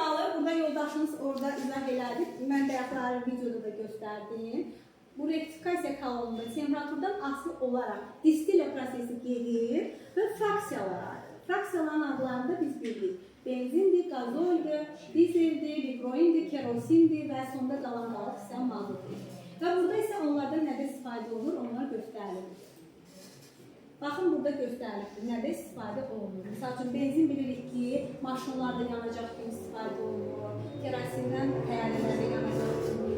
emalı burada yoldaşınız orada izah elədi. Mən bayaqları videoda da göstərdim. Bu rektifikasiya kolonunda temperaturdan asılı olaraq distillya prosesi gedir və fraksiyalar ayrılır. Fraksiyaların adlarını da biz bildik. Benzindir, qazoldur, dizeldir, ligroindir, kerosindir və sonda qalan qalıq isə mazotdur. Və burada isə onlardan nədə istifadə olunur, onlar göstərilir. Baxın, burada göstərilibdir, nədə istifadə olunur. Misal üçün, benzin bilirik ki, maşınlarda yanacaq kimi istifadə olunur, kerosindən təyyarələrdə yanacaq kimi,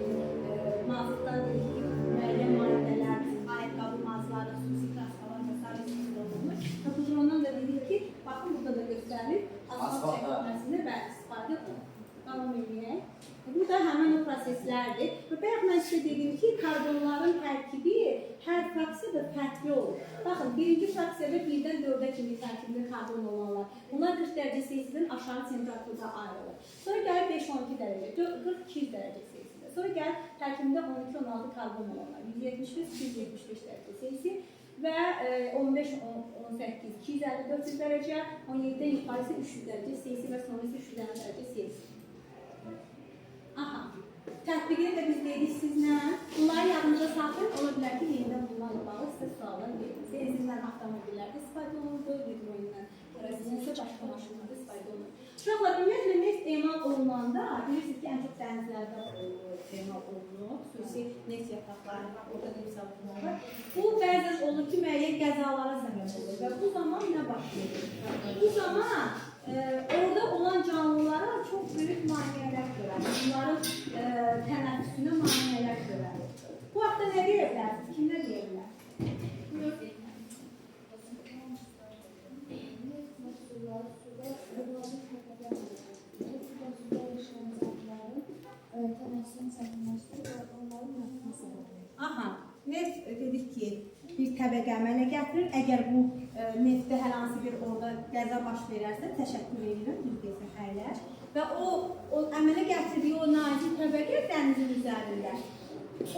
mazotdan dedik ki, müəyyən maddələr, ayaqqabı mazları, xüsusi kraskalar və sair istifadə olunur. Və qudrondan da dedik ki, baxın, burada da göstərilir, asfalt çəkilməsində və istifadə olunur. Davam edək. Bu da həmin o proseslərdir. Və bayaq mən sizə dedim ki, karbonların tərkibi hər fraksiyada fərqli olur. Baxın, birinci fraksiyada 1-dən 4-ə kimi tərkibində karbon olanlar. Bunlar 40 dərəcə Selsidən aşağı temperaturda ayrılır. Sonra gəlir 5-12 dərəcə, 40-200 dərəcə Selsidə. Sonra gəlir tərkibində 12-16 karbon olanlar. 175-275 dərəcə Selsi və 15-18, 250-400 dərəcə, 17-dən yuxarı isə 300 dərəcə Selsi və sonra isə 350 dərəcə Selsi. Aha, tətbiqini də biz dedik sizlə. Bunları yadınıza saxlayın. Ola bilər ki, yenidən bunlarla bağlı sizə suallar verin. Benzindən avtomobillərdə istifadə olunur, ligroindən, kerosindən isə başqa maşınlarda istifadə olunur. Uşaqlar, ümumiyyətlə neft emal olunanda, bilirsiniz ki, ən çox dənizlərdə emal olunur, xüsusi neft yataqları var, orada neft zavodları var. Bu bəzən olur ki, müəyyən qəzalara səbəb olur və bu zaman nə baş verir? Bu zaman orada olan canlılara çox böyük maneələr törədir. Onların tənəffüsünə maneələr törədir. Bu haqda nə deyə bilərsiniz? Kim nə deyə bilər? Buyur. Neft məhsulları suda bioloji təbəqə oluşturur. Bu da suda yaşayan canlıların tənəffüsünü çətinləşdirir və onların məhvinə səbəb olur. Aha, neft dedik ki, bir təbəqə əmələ gətirir. Əgər bu neftdə hər hansı bir orada qəza baş verərsə, təşəkkür edirəm, düz deyirsən, xəylər. Və o əmələ gətirdiyi o nazik təbəqə dənizin üzərində.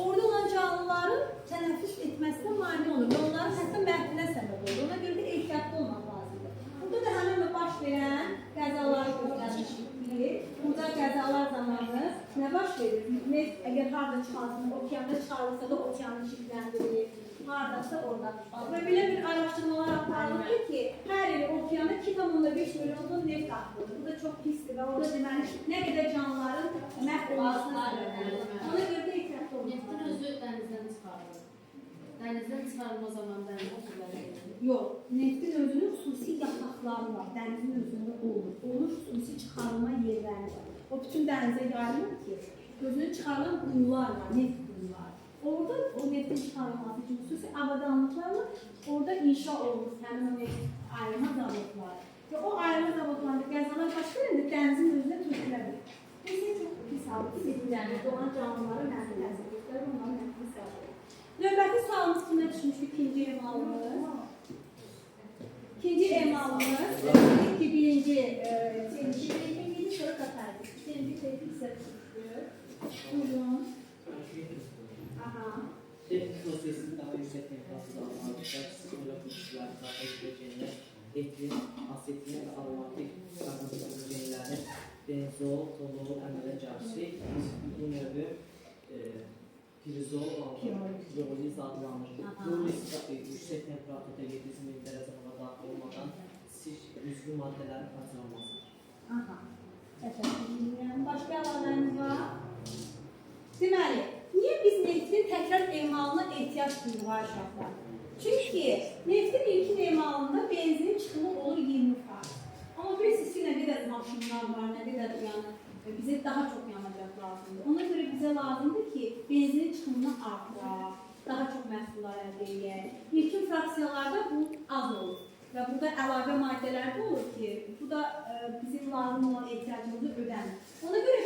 Orada olan canlıların tənəffüs etməsinə mane olur və onların hətta məhvinə səbəb olur. Ona görə də ehtiyatlı olmaq lazımdır. Burada da həmin o baş verən qəzaları göstərmişik. Burada qəzalar zamanı nə baş verir? Neft əgər harada çıxarsın, okeanda çıxarılsa da okeanı çirkləndirir, haradasa orada. Və belə bir araşdırmalar aparılır ki, hər il okeanda 2,5 milyon ton neft axıdılır. Bu da çox pisdir və orada deməli nə qədər canlıların məhv olmasına səbəb olur. Ona görə də ehtiyatlı olmaq Neftin lazımdır. özü dənizdən çıxarılır. Dənizdən çıxarılma zamanı dənizə kirlənir. Yox, neftin özünün xüsusi yataqları var, dənizin özündə olmur. Onun xüsusi çıxarılma yerləri var. O bütün dənizə yayılmır ki, özünün çıxarılan quyular var, neft quyuları. Orada o neftin çıxarılması üçün xüsusi avadanlıqlarla orada inşa olunur həmin o neft ayırma zavodları. Və o ayırma zavodlarında qəzalar baş verəndə dənizin özünə tökülə bilir. Bu isə çox pis haldır ki, bizim dənizdə olan canlılara mənfi təsir göstərir, onların məhvinə səbəb olur. Növbəti sualımız kimə düşmüşdü? İkinci emalımız. İkinci emalımız, dedik ki, birinci TNT reytingi idi, sonra katalitik. TNT reytingi sizə düşmüşdü. Buyurun. Aha. Tepki prosesinin daha yüksek temperaturda alınmalıdır. Moleküllər, karbonhidrogenlər, etil, asetilin və aromatik karbonhidrogenlərin benzol, tolol əmələ gəlişi bu növü pirizol, piroliz adlanır. Piroliz yüksək temperaturda 700 min dərəcə hava daxil olmadan üzvü maddələrin parçalanmasıdır. Aha. Təşəkkür edirəm. Başqa əlavəniz var? Deməli, niyə biz neftin təkrar emalına ehtiyac duyuruq ay uşaqlar? Çünki neftin ilkin emalında benzinin çıxımı olur 20%. Amma bilirsiniz ki, nə qədər maşınlar var, nə qədər yəni bizə daha çox yanacaq lazımdır. Ona görə bizə lazımdır ki, benzinin çıxımını artıraq, daha çox məhsullar əldə edək. İlkin fraksiyalarda bu az olur. Və burada əlavə maddələr də olur ki, bu da bizim lazım olan ehtiyacımızı ödəmir. Ona görə